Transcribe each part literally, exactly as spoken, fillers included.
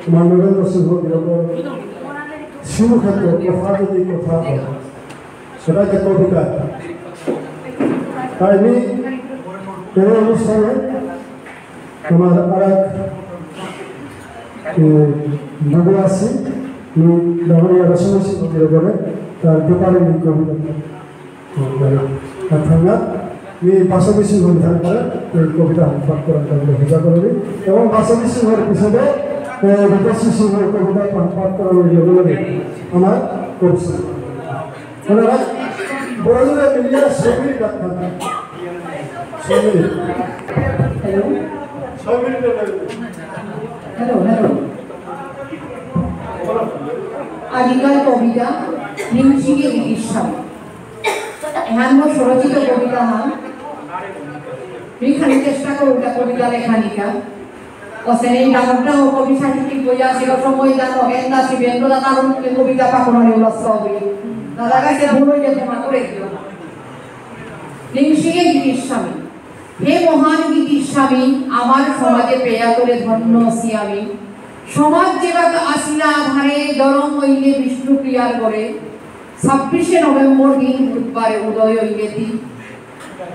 মানবেন্দ্র সিংহ গিরকর শিশুক্ষেত্র কথা যদি কথা হয়, সেটা একটা কবিতা। তাই আমি এই অনুষ্ঠানে আমার আর এক, উম, বন্ধু আছে, উনি ডাঙরিয়া রসনা সিংহ গিরকরে তার ব্যাপারে এই কবিতা। আর থাঙ্গা, আমি বাসবী সিংহ বিধান করে এই কবিতা পাঠ করার জন্য পূজা করবি। এবং বাসবী সিংহর পিছনে, এ, রূপশ্রী সিংহর কবিতা পাঠ, পাঠ করার জন্য আমার কবি সিংহ। ওনারা বড়জোরে মিলিয়া ছয় মিনিট রাখবেন। ছয় মিনিট। হ্যালো। ছয় মিনিট রাখবেন। Hello, hello. আজিকার কবিতা নিংশিঙে গীতিস্বামী। এহান মোর স্বরচিত কবিতা হান। মি খানি চেষ্টা করুতা কবিতা লেখানিকা। অসেনে ডাঙর ডাঙর কবি সাহিত্যিক বইয়া ছিল, সময় দা, নগেন দা, শিবেন্দ্র দা, তার মুখে কবিতা পাকড়ানি উল্লাস হবে। দাদা কাছে ভুল হইলে ক্ষমা করে দিও। নিংশিঙে গীতিস্বামী। হে মহান গীতিস্বামী, আমার সমাজে পেয়া তোরে ধন্য আছি আমি। সমাজ যেবাকা আসিলা আধারে, জরম অইলে বিষ্ণুপ্রিয়ার ঘরে। ছাব্বিশে নভেম্বর দিন বুধবারে উদয় অইলে তি।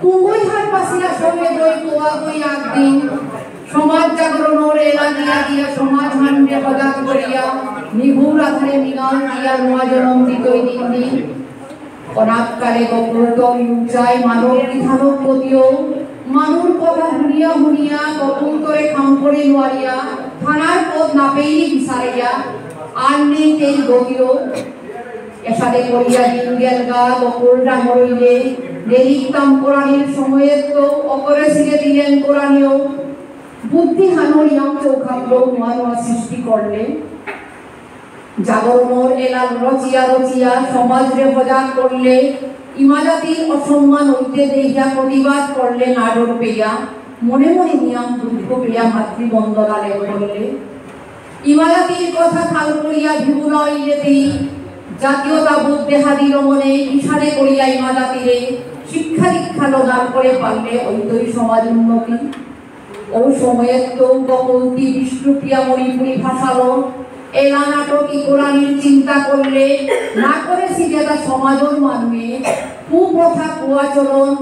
কুঙ্গই হারপাসিয়া সঙ্গে দই কোয়া কই একদিন। সমাজ জাগরণর এলা দিয়া দিয়া সমাজ হানরে সজাগ করিয়া। নিহুর আধারে মিনাল দিয়া নোয়া জনম দিতই দিন দিন। অনাথকালে বকুলতর ইউচাই মানব বিধানক গতিও, মানুর কথা হুনিয়া হুনিয়া বকুলতরে খাম করে নোয়ারিয়া, থানার পথ না পেইলি বিচারিয়া, আর নেই তেই গতিও। এসাদে করিয়া দিন গেলগা বকুল ডাঙর অইলে, দেরিক কাম করানির সময়েত্ত অকরে সিরে দিলেন করানিও। বুদ্ধি হানর ইয়াম চৌখাগলো নোয়া নোয়া সৃষ্টি করলে। জাগরণর এলাল রচিয়া রচিয়া সমাজরে সজাগ করলে, ইমাজাতির অসম্মান হইতে দেখিয়া প্রতিবাদ করলে না ডর পেয়া, মনে মনে নিয়াম দুঃখ পেয়া মাতৃবন্দনা লেখ করলে। ইমাজাতির কথা খাল করিয়া ভিবুলা অইলে তি, জাতীয়তাবোধ দেহা দিল মনে, ইশারে করিয়া ইমাজাতিরে শিক্ষা দীক্ষা প্রদান করে পারলে অইতই সমাজ উন্নতি। ও সময়েত্ত বকুলতি বিষ্ণুপ্রিয়া মণিপুরী ভাষালো এলা নাটক ইকরানির চিন্তা করলে, না করে সিধা সমাজর মানুয়ে কুপ্রথা কুআচরণ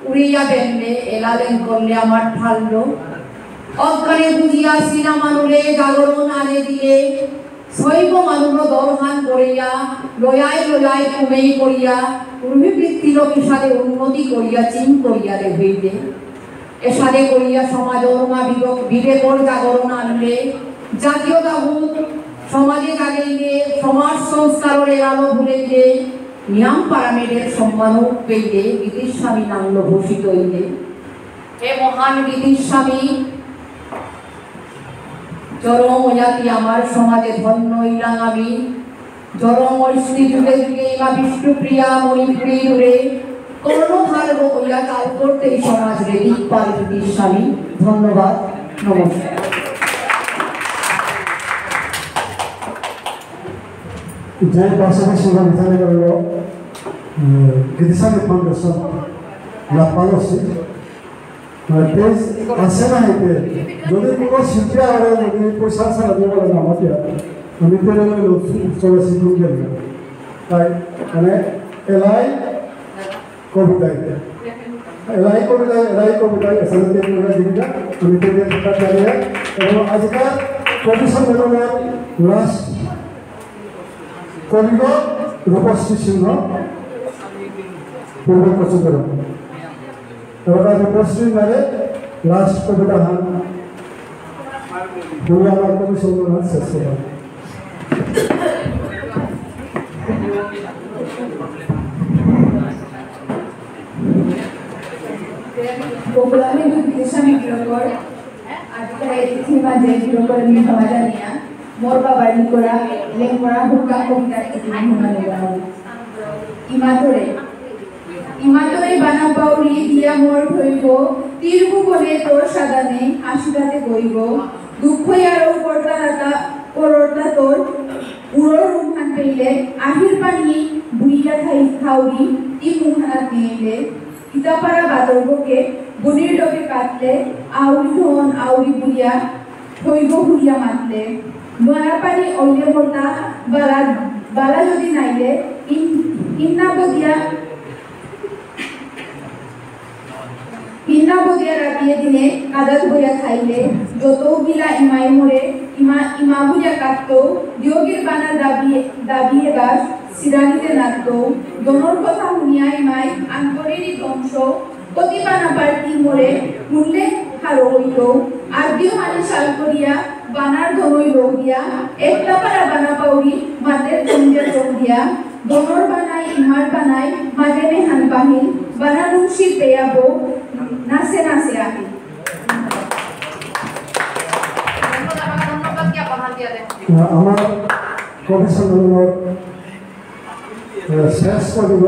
উড়িয়া বেললে, এলা লেন করলে আমার ঠারলো। অজ্ঞানে বুঝিয়া সিনা মানুরে জাগরণ আনে দিলে, শৈব মানুর দরহান করিয়া, লয়াই লয়াই কুমেই করিয়া, রুহি বৃত্তির কিসাদে উন্নতি করিয়া চিন করিয়া রে হইলে। এসাদে করিয়া সমাজর মা বিবেক-, বিবেকর জাগরণ আনলে, জাতীয়তাবোধ সমাজে জাগাইলে, সমাজ সংস্কারর এলালো ভুলেইলে, নিয়াম পারামেডের সম্মানও পেইলে, গীতিস্বামী নাঙলো ভূষিত হইলে। হে মহান গীতিস্বামী, জরম অয়া তি আমার সমাজে ধন্য ইলাং আমি। জরম অইসি যুগে যুগে ইমা বিষ্ণুপ্রিয়া মণিপুরী রূপে কর্ণধার অয়া কাল করতে এই সমাজ রে দিকপাল গীতিস্বামী। ধন্যবাদ, নমস্কার। যে পাশাপাশি এখানে গেল, উম, গীতিস্বামী ফাউন্ডেশন লাভ পালসি, মানে, তেইশ আছে না এতে। যদি কোনো শিল্পী আরে যদি পয়সা ছাড়া দিয়ে বলে না, আমাকে আমি তো রেলওয়ে লোক, চলে শিল্পী গেল। তাই, মানে, এলাই কবিতায়। এলাই কবিতায়, এলাই কবিতায়, এসাদে দিয়ে বলে দিবি না, আমি তো দিয়ে থাকা জানিয়ে। এবং আজকাল কবি সম্মেলনের লাস্ট কবিগ রূপশ্রী সিংহ, পূর্ব কচুগ্রাম। এবার আমি প্রশ্ন মারে লাস্ট কবিতা হান। বলে আমার কবি সম্মেলন শেষ করলাম। গোকুলানন্দ গীতিস্বামী গিরকর আজিকার এই পৃথিবীর মাঝে গিরকর আমি সমাজা নিয়া মোর বাবার লিকরা লেমকরা হুকা কবিতা কিছু মেহমান। ইমাতরে ইমাতরে বানা পাউরি দিয়া মোর ধৈব, তীর ভুবনে তোর সাদানে আসিতাতে গইব। দুঃখ ইয়ারো করতারাতা করর্তা তোর উড়র রুমহান পেইলে, আহির পানি বুড়িয়া থাই থাউরি ই মুহানাত নেইলে। ইতাপারা বাতর বকে বনির ডকে কাটলে, আউরি ধন আউরি বুড়িয়া থইব হুইয়া মাতলে, নোয়ারা পানি অইলে মোল্লা, বালা, বালা যদি নাইলে, ইন-, ইন্না বদিয়া, ইন্না বদিয়া রাতিয়ে দিনে কাদাত বইয়া খাইলে, যত গিলা ইমাই মরে, ইমা, ইমা বুঝা কাটতো, দিয়োগির বানা দাবিয়ে, দাবিয়ে গাছ, সিরানিতে নাটতো, দনর কথা হুনিয়া ইমাই, আন্তরেরই ধ্বংস, কতি বানা পার্টি মোরে, হুনলে হারো হইল, আর দিও হানি শাল করিয়া, বানার ধনই লৌ দিয়া, একলা পারা বানা পাউরি, মাতের জমিয়া জম দিয়া, ধনর বানাই, ইমার বানাই, মাদে মেহান বাহিন, বানা নুংশি পেয়া বউ, নাচে নাচে আহি। আমার কবি সম্মেলনর শ্রেষ্ঠ দিব,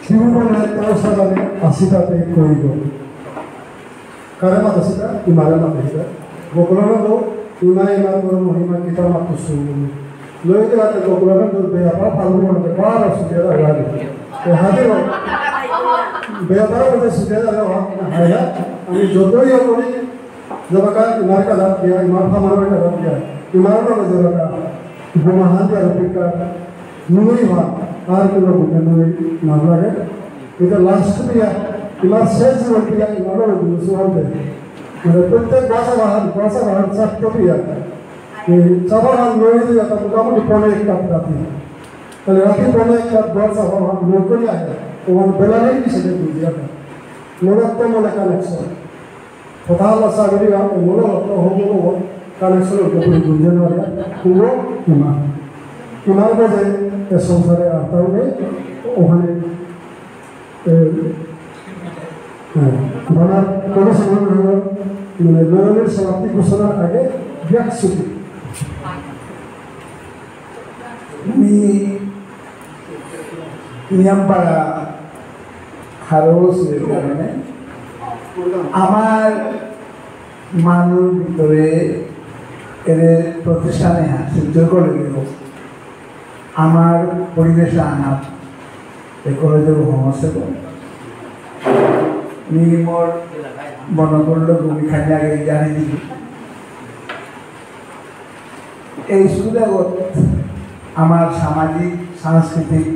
শিবমনে তাও সারালে আসিতাতে কইব। কারে মাতাসিতা? ইমারে মাতাসিতা। গোকুলানন্দ, ইমা ইমার বড় মহিমা কিতা মাতুসু। লইতে হাতে গোকুলানন্দ বেয়াপা ফাল্গুন মাসে বারো সুজেরা লাগে। এ হাতে বেয়াপা বলে সুজেরা লাগে, হায় হায়। আমি যতই করি, যেবাকা ইমার কাদাত দিয়া, ইমার ফামার কাদাত দিয়া, ইমার লগে যেবাকা বোমাহান দিয়া রফিকা নুই হা, আর কোনো বুকে নুই না লাগে। এটা লাস্ট দিয়া, ইমার শেষ জীবন দিয়া, ইমার লগে বুঝে হতে। মানে প্রত্যেক বাসা বাহান, বাসা বাহান চারটো দিয়া। এই চাবাহান নুই দিয়া, তা মোটামুটি পৌনে এক কাপ রাতি। তাহলে রাতি পৌনে এক কাপ ঘর চাবাহান নুই করে আহে। ওখানে বেলা নেই কি সেটা বুঝিয়া না। মনে তো মনে কানেকশন। কথা হলো সাগরিয়া, মনে হলো হবো হবো, কানেকশন হতো পুরো দুজন হলে, পুরো ইমা। ইমার কাছে এ সংসারে আর তাও নেই, ওখানে, এ, হ্যাঁ, বলার কোনো সময় হলো, মানে, নয়নের সমাপ্তি ঘোষণার আগে ব্যাক ছুটি। মি-, নিয়ামপাড়া হারৌ সুরের কারণে আমার মানুর ভিতরে এরে প্রতিষ্ঠানে হাসিল করে দিল। আমার পরিবেশ আনা এ কলেজের সমস্যা তো। মি মোর মনে করলো ভূমি খানি আগে জানি দিবি। এই সুযোগত আমার সামাজিক, সাংস্কৃতিক,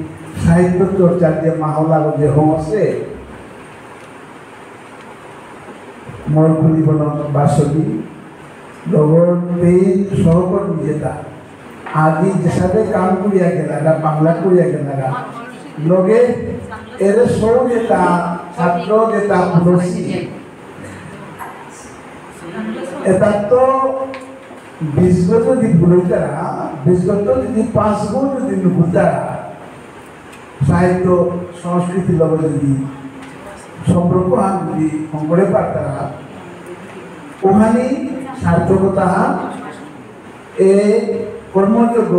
সাহিত্য চর্চার যে মাহল আগত যে হঙসে, মোর খুলিবন বাসবি, লগর তেই সহকর্মী যেতা, আজি যেসাদে কাম করিয়া গেলাগা, বাংলা করিয়া গেলাগা, লগে এরে সৌ যেতা, ছাত্র যেতা, পুরসি, এতা তো বিশগত যদি ভুলতারা, বিশগত যদি পাঁচগো যদি নুকুলতারা, সাহিত্য সংস্কৃতি লগে যদি সম্পর্ক হান যদি হঙকরে পারতারা, ওহানি সার্থকতা হান এ কর্মযজ্ঞ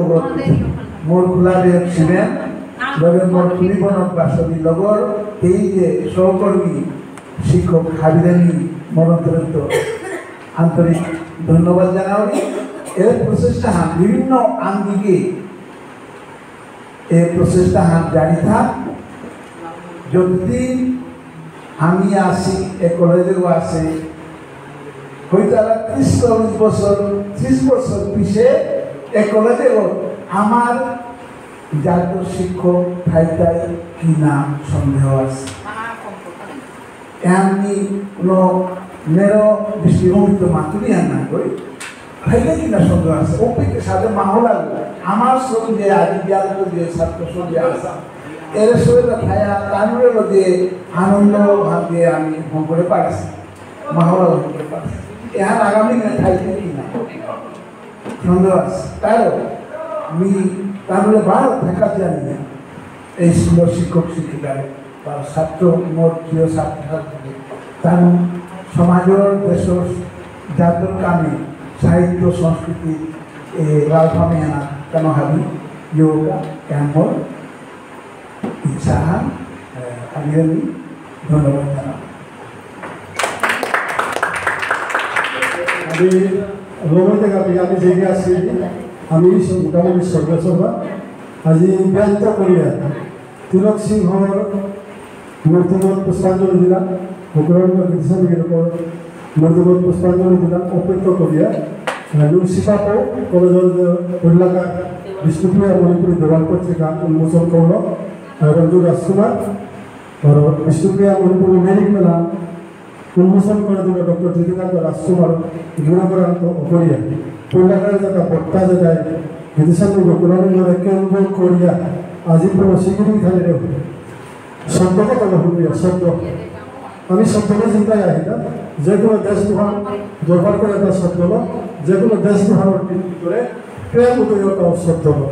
মোর খোলা দেব শিবেন, লগে মোর খুলিবনক বাসবি লগর, এই যে সহকর্মী শিক্ষক হাবিরানি মরন্তরন্ত আন্তরিক ধন্যবাদ জানাই। এর প্রচেষ্টা হান বিভিন্ন আঙ্গিকে এ প্রচেষ্টা হান জারি থাক। যতদিন আমি আছি, এ কলেজেও আছে, হয়তো আর ত্রিশ চল্লিশ বছর, ত্রিশ বছর পিছে এ কলেজেও আমার জাতীয় শিক্ষক থাইতাই কিনা সন্দেহ আছে। এমনি কোনো নেরো দৃষ্টিভঙ্গিত মাতুরি আর না কই, থাইলে কিনা সন্দেহ আছে। ওপিকে সাথে মাহলা, আমার সঙ্গে আজ বিয়াল যে ছাত্র সঙ্গে আসা, এর সঙ্গে থায়া তানুরে যে আনন্দ ভাবে আমি হঙকরে পারছি, মাহলা হঙকরে পারছি। এহান আগামী দিনে থাইলে কিনা সন্দেহ আছে। তারও আমি তানুরে বারো থাকা জানি না। এই স্কুলের শিক্ষক শিক্ষিকারে, তার ছাত্র, মোর প্রিয় ছাত্র ছাত্রী, তার সমাজের, দেশের, জাতির কামে, সাহিত্য, সংস্কৃতি, এ, লালফামিয়ানা, কেন হাবি, যোগা, এমন ইচ্ছা হান, এ, আমি আমি ধন্যবাদ জানাই। আমি রবি থেকে আপনি, আমি জেগে আছি, আমি সব মোটামুটি সর্বে সর্বা, আজি ব্যন্ত করিয়া তিলক সিংহর মূর্তিগত পুষ্পাঞ্জলি দিলা, গোকুলানন্দ কৃষ্ণ বিগ্রহর মূর্তিগত পুষ্পাঞ্জলি দিলাম, অপেক্ষা করিয়া, আহ, লুসিফা পৌ, কলেজর যে পৈলাকার বিষ্ণুপ্রিয়া মণিপুরী দেওয়াল পত্রিকা উন্মোচন করল, আহ, রঞ্জু রাজকুমার, আর বিষ্ণুপ্রিয়া মণিপুরী মেরিট মেলা উন্মোচন করে দিল ডক্টর জ্যোতিকান্ত রাজকুমার, গুণাকরান্ত অপরিয়া। পৈলাকার যেটা বক্তা যেটা, গীতিস্বামী গোকুলানন্দরে কেন্দ্র করিয়া, আজি কোনো শিগিরি খালি শব্দ কত গ্রহণ করিয়া, শব্দ। আমি শব্দটা চিন্তায় আহি না, যে কোনো দেশ দুহান দরবার করে একটা শব্দ হলো, যে কোনো দেশ দুহানর ভিতরে প্রেম উদয় একটা শব্দ হলো।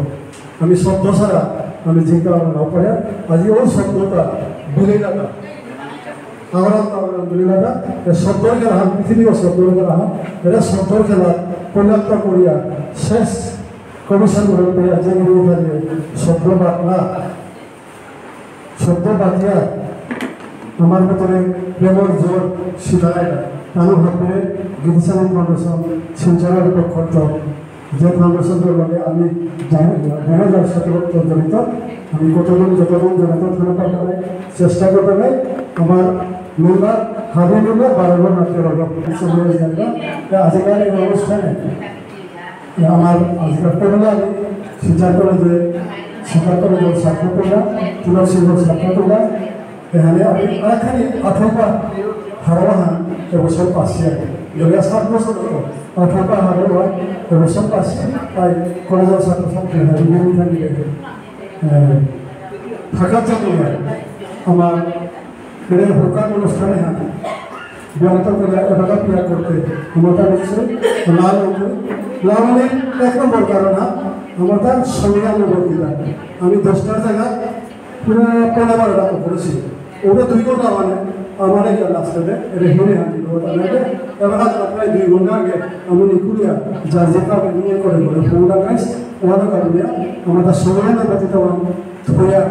আমি শব্দ ছাড়া আমি চিন্তা ভাবনা না পারি। আজি ওই শব্দটা বিলীনতা। আমরা তো আমরা বিলীনতা, এ শব্দর খেলা হান, পৃথিবীর শব্দর খেলা হান, এরা শব্দর খেলা পরিণত করিয়া শেষ কমিশন গ্রহণ করিয়া যে নিয়ে শব্দ বাদ না শব্দ বাজিয়া আমার ভিতরে প্রেমর জোর শিখায় না। তারও হাতে গীতিস্বামী ফাউন্ডেশন শিলচরের পক্ষত যে ফাউন্ডেশনটার লগে আমি দুই হাজার সতেরো জড়িত, আমি কতদিন যতদিন জড়িত থাকতে পারে চেষ্টা করতে হবে। আমার মেম্বার হাবি মিলে বারো জন রাখতে পারবো। আজিকার এই অনুষ্ঠানে আমার আজকাল করলে আমি শিলচর কলেজে, শিলচর কলেজের ছাত্র করলাম, তুলসীগঞ্জ ছাত্র করলাম। এখানে আমি আরেকখানি আঠারোটা হারোয়াহান এবছর পাচ্ছি আর কি। যদি সাত বছর হতো, আঠারোটা হারোয়া এবছর পাচ্ছি, তাই কলেজের ছাত্র ছাত্রী বিভিন্ন থাকার জন্য আমার এরে হোকার অনুষ্ঠানে হান ব্যাহত করে এবাকা পিয়া করতে ক্ষমতা নিচ্ছে। লাল হতে, লাল হলে এক নম্বর কারণ হান আমার তার সময় আমরা বলতে পারি। আমি দশটার জায়গা পুরো পনেরো বারোটা করেছি। ওটা দুই ঘন্টা মানে আমার এই লাস্টে এরে হিনে হান দিল। ওটা লাগে এবার প্রায় দুই ঘন্টা আগে আমি নিকুলিয়া যা যেটা নিয়ে করে করে ফোনটা গাইস ওরা কারণে আমার তার সময় না বলতে থয়া,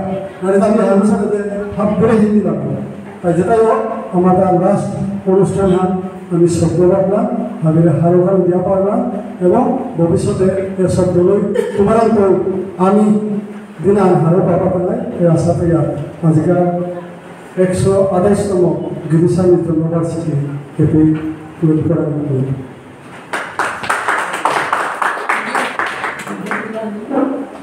মানে, আমি হামেশা তাদের হাফ করে হিন্দি লাগবো। তাই যেটাই হোক, আমার লাস্ট অনুষ্ঠান হান আমি শব্দ রাখলাম, আমি হারো হারো দিয়া পারলাম, এবং ভবিষ্যতে এ শব্দ লই তোমার তো আমি দিন আর হারো পাবা নাই, এই আশা পেয়া আজিকার একশো আঠাইশতম গীতিস্বামী জন্মবার্ষিকী হ্যাপি উইল করা